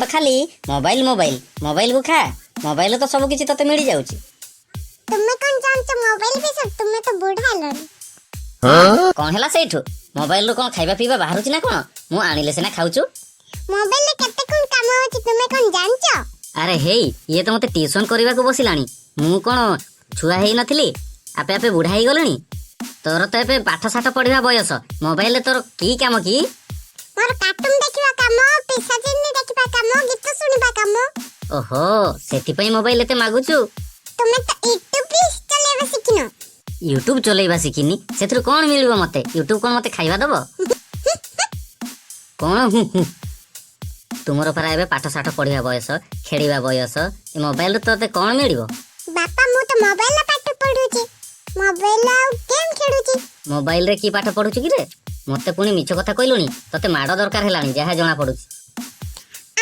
ତ ଖାଲି mobile mobile, ମୋବାଇଲକୁ ଖା। ମୋବାଇଲରେ ତ ସବୁ କିଛି ତତେ ମିଳିଯାଉଛି। ତୁମେ କଣ ଜାଣିଛ ମୋବାଇଲ ବିଷୟରେ? ତୁମେ ତ ବୁଢା ହେଲଣି। କଣ ହେଲା ସେଇଠୁ? ମୋବାଇଲରୁ କଣ ଖାଇବା ପିଇବା ବାହାରୁଛି ନା କଣ? ମୁଁ ଆଣିଲେ ସିନା ଖାଉଛୁ। ମୋବାଇଲରେ କେତେ କଣ କାମ ହଉଛି, ତୁମେ କଣ ଜାଣିଛ? ଆରେ ହେଇ, ଇଏ ତ ମତେ ଟିଉସନ କରିବାକୁ ବସିଲାଣି। ମୁଁ କଣ ଛୁଆ ହେଇନଥିଲି, ଆପେ ଆପେ ବୁଢା ହେଇଗଲିଣି? ତୋର ତ ଏବେ ପାଠ ସାଠ ପଢିବା ବୟସ, ମୋବାଇଲରେ ତୋର କି କାମ କି? ମୋର କାର୍ଟୁନ ଦେଖିବା କାମ, ପିଶାଚିନୀ ଦେଖିବା କାମ, ଗୀତ ଶୁଣିବା କାମ। ଓହୋ, ସେଥିପାଇଁ ମୋବାଇଲ ଏତେ ମାଗୁଛୁ। ତୁମେ ତ ୟୁଟ୍ୟୁବ ବି ଚଲେଇବା ଶିଖିନ। ୟୁଟ୍ୟୁବ ଚଲେଇବା ଶିଖିନି? ସେଥିରୁ କଣ ମିଳିବ ମତେ? ୟୁଟ୍ୟୁବ କଣ ମତେ ଖାଇବା ଦବ କଣ? ହୁଁ ହୁଁ। ତୁମର ପରା ଏବେ ପାଠ ସାଠ ପଢିବା ବୟସ, ଖେଳିବା ବୟସ, ଏ ମୋବାଇଲରୁ ତୋତେ କଣ ମିଳିବ? ବାପା, ମୁଁ ତ ମୋବାଇଲରେ ପାଠ ପଢୁଛି, ମୋବାଇଲ ଆଉ ଗେମ୍ ଖେଳୁଛି। ମୋବାଇଲରେ କି ପାଠ ପଢୁଛୁ କି ରେ? ମତେ ପୁଣି ମିଛ କଥା କହିଲୁଣି। ତତେ ମାଡ଼ ଦରକାର ହେଲାଣି ଯାହା ଜଣା ପଡୁଛି।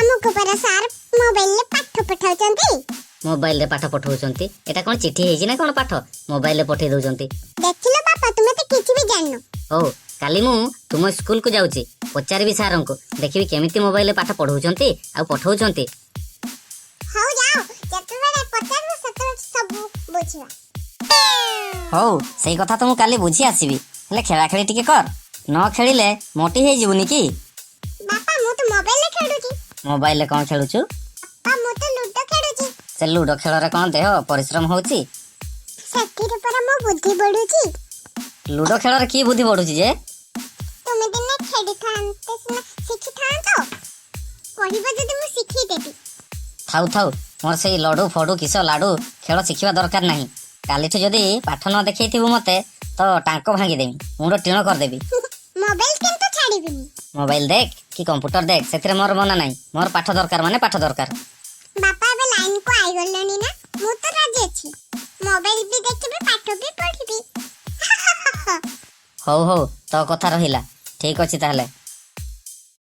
ଆମକୁ ପରା ସାର୍ ମୋବାଇଲରେ ପାଠ ପଠାଉଛନ୍ତି। ମୋବାଇଲରେ ପାଠ ପଠଉଛନ୍ତି? ଏଟା କଣ ଚିଠି ହେଇଛି ନା କଣ, ପାଠ ମୋବାଇଲରେ ପଠେଇ ଦଉଛନ୍ତି? ଦେଖିଲ ବାପା, ତୁମେ ତ କିଛି ବି ଜାଣିନ। ହଉ, କାଲି ମୁଁ ତୁମ ସ୍କୁଲକୁ ଯାଉଛି, ପଚାରିବି ସାରଙ୍କୁ, ଦେଖିବି କେମିତି ମୋବାଇଲରେ ପାଠ ପଢଉଛନ୍ତି ଆଉ ପଠଉଛନ୍ତି। ହଉ ଯାଅ, ଯେତେବେଳେ ପଚାରିବ ସେତେବେଳେ ସବୁ ବୁଝିବା। ହଉ, ସେଇ କଥା ତ ମୁଁ କାଲି ବୁଝି ଆସିବି। ହେଲେ ଖେଳା ଖେଳି ଟିକେ କର, ନ ଖେଳିଲେ ମୋଟି ହେଇଯିବୁନି କି? ବାପା, ମୁଁ ତ ମୋବାଇଲରେ ଖେଳୁଛି। ମୋବାଇଲରେ କଣ ଖେଳୁଛୁ? ବାପା, ମୁଁ ତ ଲୁଡୋ ଖେଳୁଛି। ସେ ଲୁଡୋ ଖେଳରେ କଣ ଦେହ ପରିଶ୍ରମ ହଉଛି? ସେଥିରେ ପରା ମୋ ବୁଦ୍ଧି ବଢୁଛି। ଲୁଡୋ ଖେଳରେ କି ବୁଦ୍ଧି ବଢୁଛି ଯେ? ତୁମେ ଦିନେ ଖେଳିଥାନ୍ତେ ସିନା ଶିଖିଥାନ୍ତ। କହିବ ଯଦି ମୁଁ ଶିଖେଇଦେବି। ଥାଉ ଥାଉ, ମୋର ସେଇ ଲଡୁ ଫଡୁ କିସ ଲାଡୁ ଖେଳ ଶିଖିବା ଦରକାର ନାହିଁ। କାଲିଠୁ ଯଦି ପାଠ ନ ଦେଖେଇଥିବୁ ମତେ, ତ ଟାଙ୍କ ଭାଙ୍ଗିଦେବି, ମୁଣ୍ଡ ଟିଣ କରିଦେବି। ମୋବାଇଲ କିନ୍ତୁ ଛାଡ଼ିବିନି। ମୋବାଇଲ ଦେଖ କି କମ୍ପ୍ୟୁଟର ଦେଖ, ସେଥିରେ ମୋର ମନା ନାହିଁ। ମୋର ପାଠ ଦରକାର ମାନେ ପାଠ ଦରକାର। ବାପା, ଏବେ ଲାଇନକୁ ଆଇଗଲେଣି ନା? ମୁଁ ତ ରାଜି ଅଛି, ମୋବାଇଲ ବି ଦେଖିବି, ପାଠ ବି ପଢିବି। ହଉ ହଉ, ତୋ କଥା ରହିଲା। ଠିକ ଅଛି ତାହେଲେ।